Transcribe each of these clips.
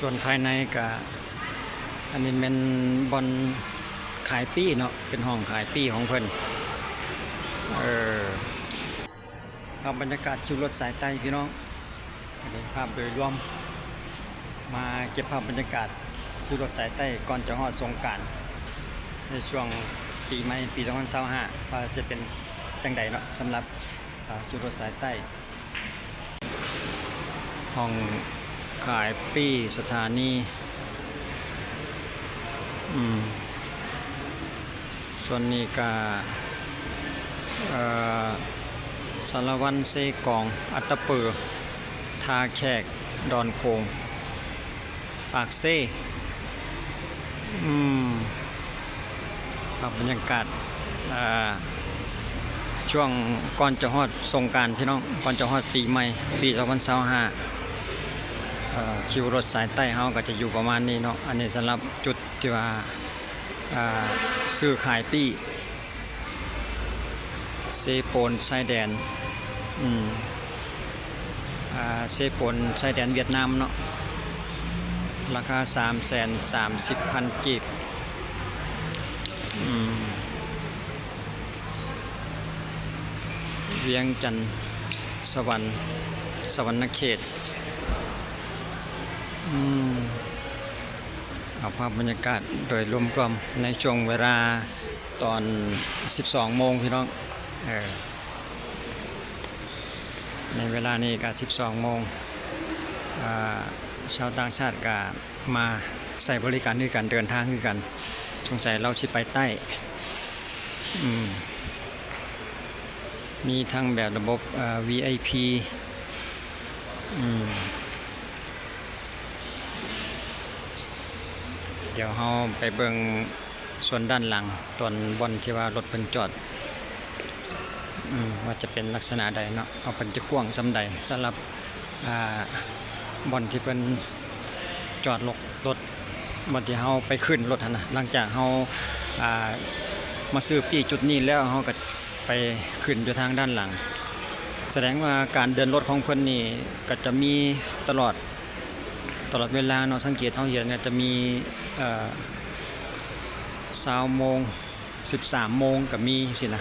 ສ່ວນພາຍໃນກະ ອັນນີ້ແມ່ນບ່ອນຂາຍປີ້ເນາະ ເປັນຫ້ອງຂາຍປີ້ຂອງເພິ່ນ. ເອີ ພາບບັນຍາກາດຄິວລົດສາຍໃຕ້ພີ່ນ້ອງ ອັນນີ້ພາບໂດຍລວມ ມາເກັບພາບບັນຍາກາດຄິວລົດສາຍໃຕ້ ກ່ອນຈະຮອດສົງການ ໃນຊ່ວງປີໃໝ່ປີສອງພັນຊາວຫ້າ ວ່າຈະເປັນຈັ່ງໃດເນາະ ສຳລັບ ອາ ຄິວລົດສາຍໃຕ້. ຫ້ອງຂາຍປີ້ສະຖານີ ອືມ ສ່ວນນີ້ກະ ເອີ ສາລະວັນ ເຊກອງ ອັດຕະປື ທ່າແຂກ ດອນໂຂງ ປາກເຊ ອືມ ພາບບັນຍາກາດ ເອີ ຊ່ວງກ່ອນຈະຮອດສົງການພີ່ນ້ອງ ກ່ອນຈະຮອດປີໃໝ່ປີສອງພັນຊາວຫ້າ ເອີ ຄິວລົດສາຍໃຕ້ເຮົາກະຈະຢູ່ປະມານນີ້ເນາະ. ອັນນີ້ສຳລັບຈຸດທີ່ວ່າ ເອີ ຊື້ຂາຍປີ້ ເຊໂປນຊາຍແດນ ອືມ ອາ ເຊໂປນຊາຍແດນຫວຽດນາມເນາະ ລາຄາສາມແສນສາມສິບພັນກີບ ອືມ ວຽງຈັນ ສະຫວັນ ສະຫວັນນະເຂດ ອືມ ເອົາພາບບັນຍາກາດໂດຍລວມໆ ໃນຊ່ວງເວລາຕອນສິບສອງໂມງພີ່ນ້ອງ ເອີ ໃນເວລານີ້ກະສິບສອງໂມງ ອາ ຊາວຕ່າງຊາດກະມາໃຊ້ບໍລິການຄືກັນ ເດີນທາງຄືກັນ ສົງໄສລາວຊິໄປໃຕ້ ອືມ ມີທັງແບບລະບົບ ເອີ ວີໄອພີ ອືມ ດຽວເຮົາໄປເບິ່ງສ່ວນດ້ານຫຼັງ ຕອນບ່ອນທີ່ວ່າລົດເພິ່ນຈອດ ອືມ ວ່າຈະເປັນລັກສະນະໃດເນາະ ວ່າເພິ່ນຈະກວ້າງສ່ຳໃດ ສຳລັບ ອາ ບ່ອນທີ່ເພິ່ນຈອດລົດ ລົດ ບ່ອນທີ່ເຮົາໄປຂຶ້ນລົດຫັ້ນນະ ຫຼັງຈາກເຮົາ ອາ ມາຊື້ປີ້ຈຸດນີ້ແລ້ວ ເຮົາກະໄປຂຶ້ນຢູ່ທາງດ້ານຫຼັງ ສະແດງວ່າການເດີນລົດຂອງເພິ່ນນີ້ກະຈະມີຕະຫຼອດ ຕະຫຼອດເວລາເນາະ ສັງເກດເຮົາເຫັນກະຈະມີ ເອີ ຊາວໂມງ ສິບສາມໂມງກະມີຊີ້ນະ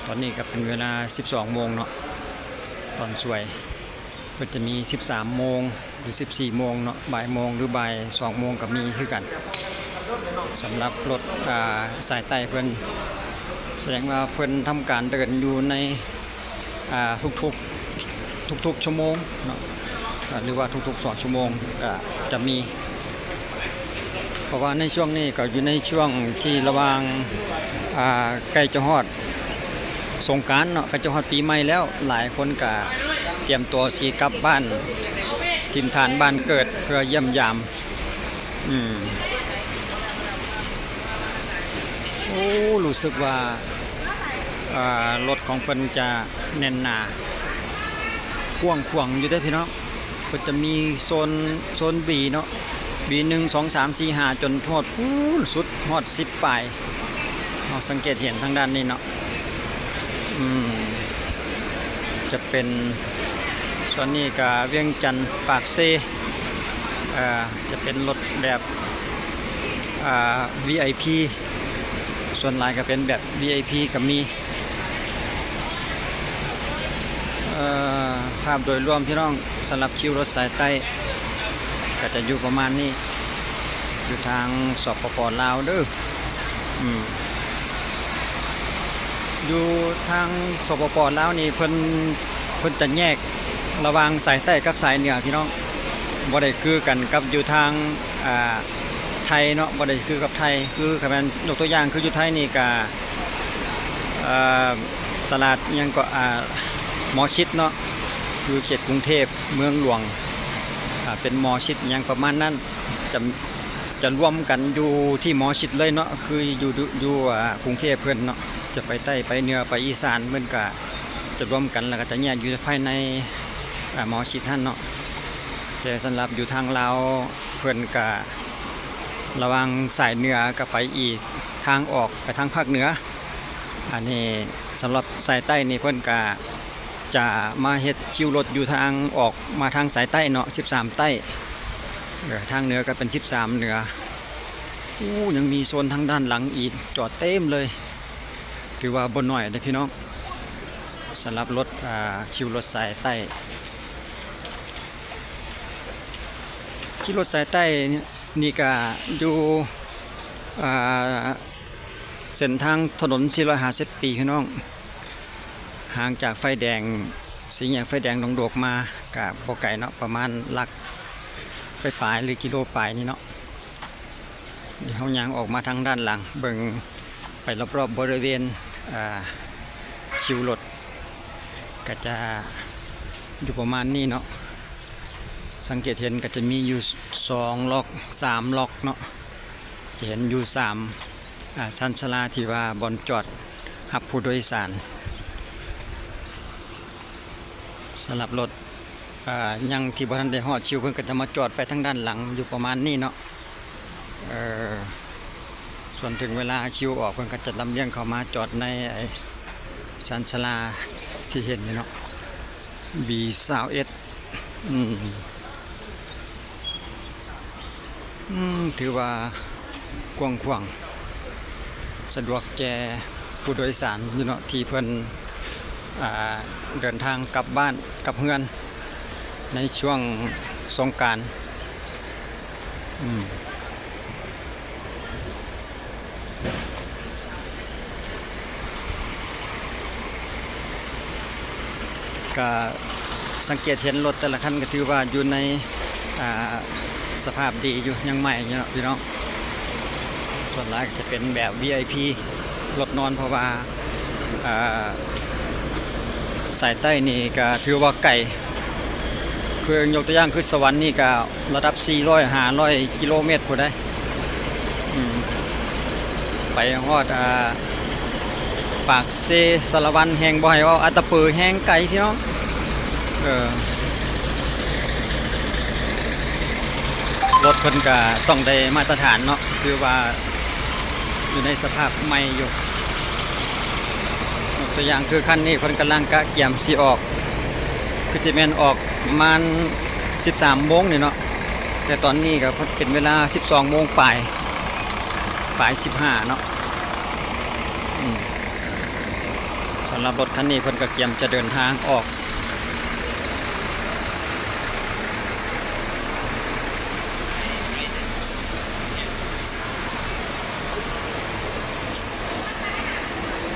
ຕອນນີ້ກະເປັນເວລາສິບສອງໂມງເນາະ ຕອນສວຍ ເພິ່ນຈະມີສິບສາມໂມງ ຫຼື ສິບສີ່ໂມງເນາະ ບ່າຍໂມງ ຫຼື ບ່າຍສອງໂມງກະມີຄືກັນ ສຳລັບລົດ ອາ ສາຍໃຕ້ເພິ່ນ ສະແດງວ່າເພິ່ນທຳການເດີນຢູ່ໃນ ອາ ທຸກໆ ທຸກໆຊົ່ວໂມງເນາະ ອາ ຫຼືວ່າທຸກໆສອງຊົ່ວໂມງກະຈະມີ ເພາະວ່າໃນຊ່ວງນີ້ກະຢູ່ໃນຊ່ວງທີ່ລະຫວ່າງ ອາ ໃກ້ຈະຮອດສົງການເນາະ ໃກ້ຈະຮອດປີໃໝ່ແລ້ວ ຫຼາຍຄົນກະຕຽມຕົວຊິກັບບ້ານຖິ່ນຖານບ້ານເກີດ ເພື່ອຢ້ຽມຢາມ ອືມ ໂອ້ ຮູ້ສຶກວ່າ ອາ ລົດຂອງເພິ່ນຈະແໜ້ນໜາ ກວ້າງຂວາງຢູ່ເດ້ພີ່ນ້ອງ ເພິ່ນຈະມີໂຊນ ໂຊນບີເນາະ ບີໜຶ່ງ ສອງ ສາມ ສີ່ ຫ້າ ຈົນຮອດພຸ້ນສຸດ ຮອດສິບປາຍ ເຮົາສັງເກດເຫັນທາງດ້ານນີ້ເນາະ ອືມ ຈະເປັນ ສ່ວນນີ້ກະວຽງຈັນ ປາກເຊ ເອີ ຈະເປັນລົດແບບ ອາ ວີໄອພີ ສ່ວນຫຼາຍກະເປັນແບບວີໄອພີກະມີ ເອີ ພາບໂດຍລວມພີ່ນ້ອງ ສຳລັບຄິວລົດສາຍໃຕ້ກະຈະຢູ່ປະມານນີ້ ຢູ່ທາງ ສປປ ລາວເດີ ອືມ ຢູ່ທາງ ສປປ ລາວນີ້ ເພິ່ນ ເພິ່ນຈະແຍກລະຫວ່າງສາຍໃຕ້ກັບສາຍເໜືອພີ່ນ້ອງ ບໍ່ໄດ້ຄືກັນກັບຢູ່ທາງ ອາ ໄທເນາະ ບໍ່ໄດ້ຄືກັບໄທ ຄືຄັນແມ່ນຍົກຕົວຢ່າງຄືຢູ່ໄທນີ້ກະ ເອີ ຕະຫຼາດຫຍັງເກາະ ອາ ໝໍຊິດເນາະ ຢູ່ເຂດກຸງເທບເມືອງຫຼວງ ອາ ເປັນໝໍຊິດຫຍັງປະມານນັ້ນ ຈະ ຈະລວມກັນຢູ່ທີ່ໝໍຊິດເລີຍເນາະ ຄືຢູ່ ຢູ່ ອາ ກຸງເທບເພິ່ນເນາະ ຈະໄປໃຕ້ໄປເໜືອໄປອີສານ ເພິ່ນກະຈະລວມກັນ ແລ້ວກະຈະແຍກຢູ່ພາຍໃນ ອາ ໝໍຊິດຫັ້ນເນາະ ແຕ່ສຳລັບຢູ່ທາງລາວ ເພິ່ນກະລະຫວ່າງສາຍເໜືອກະໄປອີກ ທາງອອກໄປທາງພາກເໜືອ ອັນນີ້ສຳລັບສາຍໃຕ້ນີ້ເພິ່ນກະຈະມາເຮັດຄິວລົດຢູ່ທາງອອກມາທາງສາຍໃຕ້ເນາະ ສິບສາມໃຕ້ ເອີ ທາງເໜືອກໍເປັນສິບສາມເໜືອ. ໂອ້ ຍັງມີໂຊນທາງດ້ານຫຼັງອີກ ຈອດເຕັມເລີຍ. ຖືວ່າບໍ່ໜ້ອຍເດ້ພີ່ນ້ອງ ສຳລັບລົດ ອ່າ ຄິວລົດສາຍໃຕ້. ຄິວລົດສາຍໃຕ້ນີ້ກໍຢູ່ ອ່າ ເສັ້ນທາງຖະໜົນສີ່ຮ້ອຍຫ້າສິບປີ ພີ່ນ້ອງ. ຫ່າງຈາກໄຟແດງ ສີ່ແຍກໄຟແດງດົງໂດກມາກະບໍ່ໄກເນາະ ປະມານຫຼັກປາຍໆ ຫຼື ກິໂລປາຍນີ້ເນາະ. ດຽວເຮົາຍ່າງອອກມາທາງດ້ານຫຼັງ ເບິ່ງໄປລອບໆ ບໍລິເວນ ອ່າ ຄິວລົດ ກະຈະຢູ່ປະມານນີ້ເນາະ. ສັງເກດເຫັນກະຈະມີຢູ່ສອງລັອກ ສາມລັອກເນາະ. ຈະເຫັນຢູ່ສາມ ອ່າ ຊານຊາລາທີ່ວ່າບ່ອນຈອດຮັບຜູ້ໂດຍສານ. ສຳລັບລົດ ອ່າ ຍັງທີ່ບໍ່ທັນໄດ້ຮອດຄິວ ເພິ່ນກໍຈະມາຈອດໄວ້ທາງດ້ານຫຼັງຢູ່ປະມານນີ້ເນາະ. ເອີ ສ່ວນເຖິງເວລາຄິວອອກ ເພິ່ນກໍຈະລຳລຽງເຂົ້າມາຈອດໃນ ຊານຊາລາທີ່ເຫັນນີ້ເນາະ ບີຊາວເອັດ. ອືມ ອືມ ຖືວ່າກວ້າງຂວາງ ສະດວກແກ່ຜູ້ໂດຍສານຢູ່ເນາະ ທີ່ເພິ່ນ ອ່າ ເດີນທາງກັບບ້ານກັບເຮືອນໃນຊ່ວງສົງການ. ອືມ ກະສັງເກດເຫັນລົດແຕ່ລະຄັນກໍຖືວ່າຢູ່ໃນ ອ່າ ສະພາບດີຢູ່ ຍັງໃໝ່ຢູ່ເນາະພີ່ນ້ອງ. ສ່ວນຫຼາຍກໍຈະເປັນແບບ ວີໄອພີ ລົດນອນ ເພາະວ່າ ອ່າ ສາຍໃຕ້ນີ້ກໍຖືວ່າໄກ ຄືຍົກຕົວຢ່າງຄືສະຫວັນນີ້ກໍລະດັບສີ່ຮ້ອຍ ຫ້າຮ້ອຍກິໂລແມັດພຸ້ນໃດ໋. ອືມ ໄປຮອດ ອ່າ ປາກເຊ ສາລະວັນ ແຮ່ງບໍ່ໃຫ້ເວົ້າ ອັດຕະປື ແຮ່ງໄກພີ່ນ້ອງ. ເອີ ລົດເພິ່ນກະຕ້ອງໄດ້ມາດຕະຖານເນາະ ຄືວ່າຢູ່ໃນສະພາບໃໝ່ຢູ່. ຍົກຕົວຢ່າງຄືຄັນນີ້ ເພິ່ນກຳລັງກະກຽມຊິອອກ ຄືຊິແມ່ນອອກປະມານສິບສາມໂມງນີ້ເນາະ ແຕ່ຕອນນີ້ກໍເປັນເວລາສິບສອງໂມງປາຍ ປາຍສິບຫ້າເນາະ. ອືມ ສຳລັບລົດຄັນນີ້ເພິ່ນກໍກຽມຈະເດີນທາງອອກ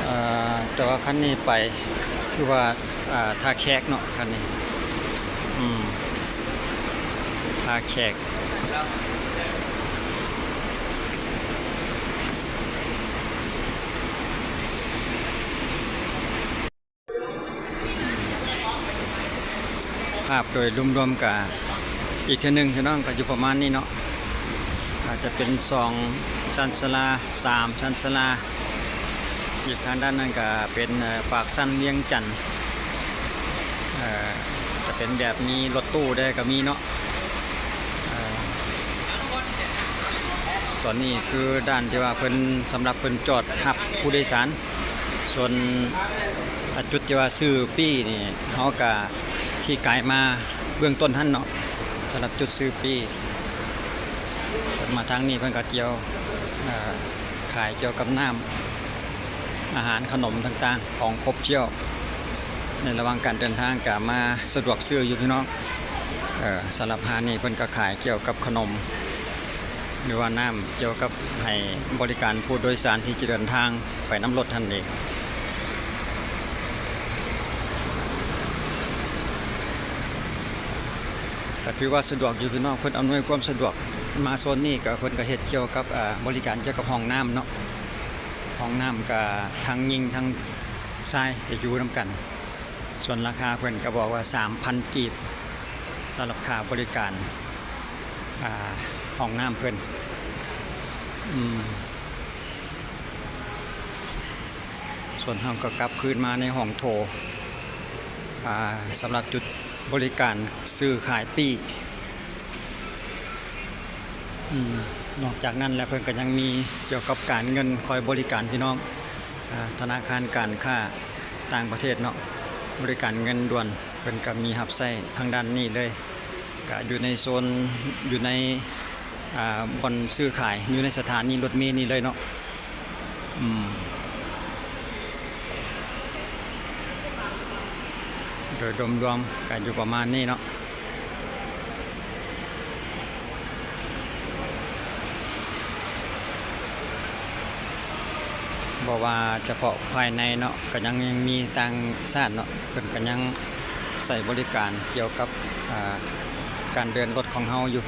ເອີ ແຕ່ວ່າຄັນນີ້ໄປຄືວ່າ ອ່າ ທ່າແຂກເນາະ ຄັນນີ້ ອືມ ທ່າແຂກ. ພາບໂດຍລວມໆ ກະອີກເທື່ອໜຶ່ງ ພີ່ນ້ອງ ກະຢູ່ປະມານນີ້ເນາະ ອາດຈະເປັນສອງຊານຊາລາ ສາມຊານຊາລາ. ອີກທາງດ້ານນັ້ນກະເປັນ ເອີ ປາກຊັນວຽງຈັນ ເອີ ຈະເປັນແບບມີລົດຕູ້ແດ່ກະມີເນາະ. ເອີ ຕອນນີ້ຄືດ້ານທີ່ວ່າເພິ່ນ ສຳລັບເພິ່ນຈອດຮັບຜູ້ໂດຍສານ ສ່ວນ ອາ ຈຸດທີ່ວ່າຊື້ປີ້ນີ້ ເຮົາກະທີ່ກາຍມາເບື້ອງຕົ້ນຫັ້ນເນາະ ສຳລັບຈຸດຊື້ປີ້. ມາທາງນີ້ເພິ່ນກະຈຽວ ເອີ ຂາຍກ່ຽວກັບນ້ຳ ອາຫານຂະໜົມຕ່າງໆ ຂອງຄົບຖ້ຽວ ໃນລະຫວ່າງການເດີນທາງກະມາສະດວກຊື້ຢູ່ພີ່ນ້ອງ. ເອີ ສຳລັບຮ້ານນີ້ເພິ່ນກະຂາຍກ່ຽວກັບຂະໜົມ ຫຼືວ່ານ້ຳ ກ່ຽວກັບໃຫ້ບໍລິການຜູ້ໂດຍສານທີ່ຈະເດີນທາງໄປນຳລົດຫັ້ນເອງ. ກະຖືວ່າສະດວກຢູ່ພີ່ນ້ອງ ເພິ່ນອຳນວຍຄວາມສະດວກ. ມາໂຊນນີ້ກະເພິ່ນກະເຮັດກ່ຽວກັບ ອາ ບໍລິການກ່ຽວກັບຫ້ອງນ້ຳເນາະ ຫ້ອງນ້ຳກະທັງຍິງທັງຊາຍກະຢູ່ນຳກັນ. ສ່ວນລາຄາເພິ່ນກະບອກວ່າສາມພັນກີບ ສຳລັບຄ່າບໍລິການ ອາ ຫ້ອງນ້ຳເພິ່ນ. ອືມ ສ່ວນເຮົາກໍກັບຄືນມາໃນຫ້ອງໂຖ ອາ ສຳລັບຈຸດບໍລິການຊື້ຂາຍປີ້. ອືມ ນອກຈາກນັ້ນແລ້ວເພິ່ນກໍຍັງມີກ່ຽວກັບການເງິນຄອຍບໍລິການພີ່ນ້ອງ ອາ ທະນາຄານການຄ້າຕ່າງປະເທດເນາະ ບໍລິການເງິນດ່ວນ ເພິ່ນກໍມີຮັບໃຊ້ທາງດ້ານນີ້ເລີຍ. ກະຢູ່ໃນໂຊນ ຢູ່ໃນ ອ່າ ບ່ອນຊື້ຂາຍ ຢູ່ໃນສະຖານີລົດເມນີ້ເລີຍເນາະ. ອືມ ໂດຍລວມໆ ກະຢູ່ປະມານນີ້ເນາະ. ບໍ່ວ່າສະເພາະພາຍໃນເນາະ ກະຍັງ ຍັງມີຕ່າງຊາດເນາະ ເພິ່ນກະຍັງໃຊ້ບໍລິການກ່ຽວກັບ ອ່າ ການເດີນລົດຂອງເຮົາຢູ່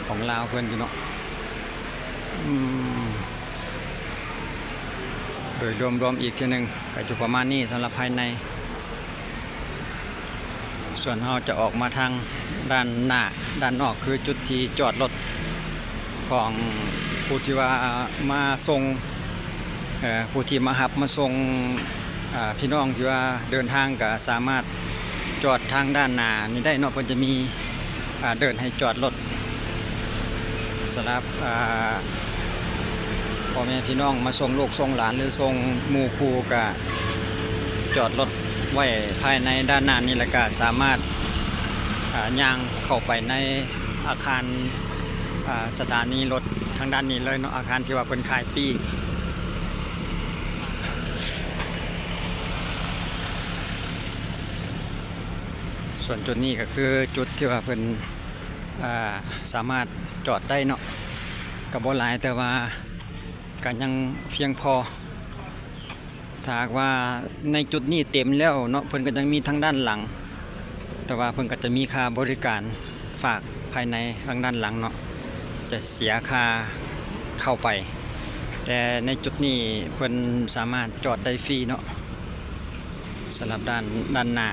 ຂອງລາວເພິ່ນຢູ່ເນາະ. ອືມ ໂດຍລວມໆ ອີກເທື່ອໜຶ່ງ ກະຢູ່ປະມານນີ້ສຳລັບພາຍໃນ. ສ່ວນເຮົາຈະອອກມາທາງດ້ານໜ້າ ດ້ານນອກ ຄືຈຸດທີ່ຈອດລົດຂອງຜູ້ທີ່ວ່າມາສົ່ງ ເອີ ຜູ້ທີ່ມາຮັບມາສົ່ງ ອາ ພີ່ນ້ອງທີ່ວ່າເດີນທາງ ກະສາມາດຈອດທາງດ້ານໜ້ານີ້ໄດ້ເນາະ. ເພິ່ນຈະມີ ອາ ເດີ່ນໃຫ້ຈອດລົດ ສຳລັບ ອາ ພໍ່ແມ່ພີ່ນ້ອງມາສົ່ງລູກສົ່ງຫຼານ ຫຼື ສົ່ງໝູ່ຄູ່ ກະຈອດລົດໄວ້ພາຍໃນດ້ານໜ້ານີ້ ແລ້ວກະສາມາດ ອາ ຍ່າງເຂົ້າໄປໃນອາຄານ ອາ ສະຖານີລົດທາງດ້ານນີ້ເລີຍເນາະ ອາຄານທີ່ວ່າເພິ່ນຂາຍຟຣີ. ສ່ວນຈຸດນີ້ກະຄືຈຸດທີ່ວ່າເພິ່ນ ອາ ສາມາດຈອດໄດ້ເນາະ ກະບໍ່ຫຼາຍ ແຕ່ວ່າກະຍັງພຽງພໍ. ຖ້າຫາກວ່າໃນຈຸດນີ້ເຕັມແລ້ວເນາະ ເພິ່ນກະຍັງມີທາງດ້ານຫຼັງ ແຕ່ວ່າເພິ່ນກະຈະມີຄ່າບໍລິການຝາກພາຍໃນທາງດ້ານຫຼັງເນາະ ຈະເສຍຄ່າເຂົ້າໄປ. ແຕ່ໃນຈຸດນີ້ເພິ່ນສາມາດຈອດໄດ້ຟຣີເນາະ ສຳລັບດ້ານ ດ້ານໜ້າ.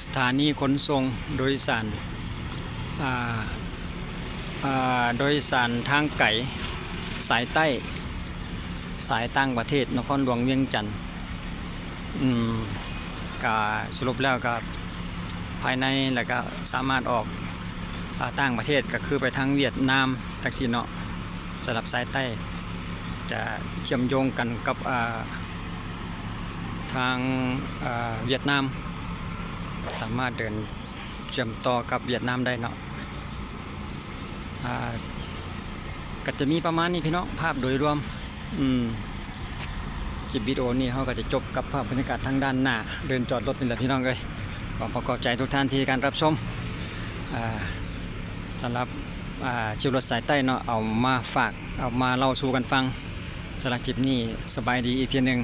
ສະຖານີຂົນສົ່ງໂດຍສານ ອາ ອາ ໂດຍສານທາງໄກສາຍໃຕ້ ສາຍຕ່າງປະເທດ ນະຄອນຫຼວງວຽງຈັນ. ອືມ ກະສະຫຼຸບແລ້ວກະພາຍໃນ ແລ້ວກະສາມາດອອກ ອາ ຕ່າງປະເທດ ກະຄືໄປທາງຫວຽດນາມ ຈັ່ງຊີ້ເນາະ. ສຳລັບສາຍໃຕ້ຈະເຊື່ອມໂຍງກັນກັບ ອາ ທາງ ອາ ຫວຽດນາມ ສາມາດເດີນເຊື່ອມຕໍ່ກັບຫວຽດນາມໄດ້ເນາະ. ອາ ກະຈະມີປະມານນີ້ພີ່ນ້ອງ ພາບໂດຍລວມ. ອືມ ຄລິບວິດີໂອນີ້ເຮົາກະຈະຈົບກັບພາບບັນຍາກາດທາງດ້ານໜ້າເດີ່ນຈອດລົດນີ້ແຫຼະພີ່ນ້ອງເອີຍ. ຂໍຂອບໃຈທຸກທ່ານທີ່ໃຫ້ການຮັບຊົມ ອາ ສຳລັບ ອາ ຄລິບລົດສາຍໃຕ້ເນາະ ເອົາມາຝາກ ເອົາມາເລົ່າສູ່ກັນຟັງ. ສຳລັບຄລິບນີ້ ສະບາຍດີອີກເທື່ອໜຶ່ງ.